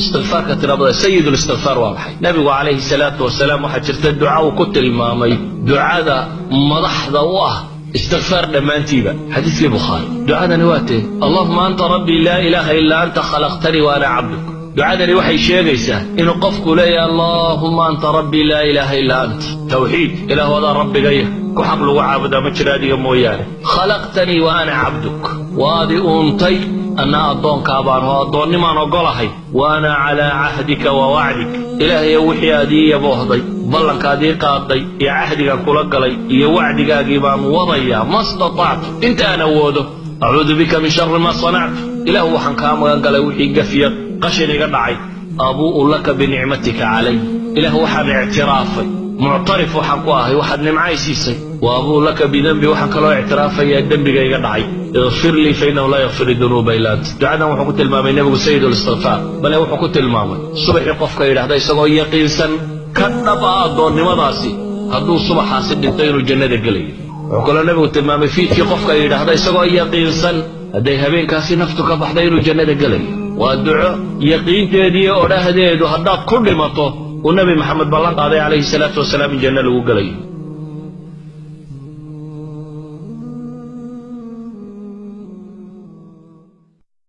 Istikfaarka tirabada, sayid listikfaar waa maxay? Nabigu calayhi salaatu wasalaam waxaa jirta duca uu ku tilmaamay ducada madaxda u ah istikfaar dhammaantiiba, xadiiskii Bukhaari. Ducadani waa tee? "اللهم أنت ربي لا إله إلا أنت خلقتني وأنا عبدك." Ducadani waxay sheegaysaa inuu qofku leeyahay: "اللهم أنت ربي لا إله إلا أنت." Tawxiid. Ilaahu, adaa rabbigaya, ku xaq lagu caabudaa ma jira adiga mooyaane. "خلقتني وأنا عبدك." Waad i uuntay, anna addoonkaa baan oo addoonnimaan oggolahay. "وأنا على عهدك ووعدك." Ilaahayo, wixii aad ii yaboohday, ballankaad ii qaaday iyo cahdigaan kula galay iyo wacdigaagii baan wadayaa. "ما استطعت." Inta aan awoodo. "أعوذ بك من شر ما صنعت." Ilaahu, waxaan kaa magan galay wixii gafya, qashin iga dhacay. "أبوء لك بنعمتك علي." Ilaahu, waxaan ictiraafay, muctarif waxaan ku ahay waxaad nimcay siisay. "وأبوء لك بذنبي." Waxaan kaloo ictiraafayaa dembiga iga dhacay. "اغفر لي فإنه لا يغفر الذنوب إلا أنت." Ducadan wuxuu ku tilmaamay nebigu sayid listikfaar, bale wuxuu ku tilmaamay subaxii qofka yidhahda isagoo yaqiinsan ka dhab ah addoonnimadaasi, hadduu subaxaasi dhinto inuu jannada gelayo. Wuxuu kaloo nebigu tilmaamay fiidkii qofka yidhaahda isagoo yaqiinsan, hadday habeenkaasi naftu ka baxda, inuu jannada gelayo. Waa duco yaqiinteediiyo odhahdeedu haddaad ku dhimato uu Nebi Maxamed ballan qaaday calayhi salaatu wasalaam in janno lagu gelayo.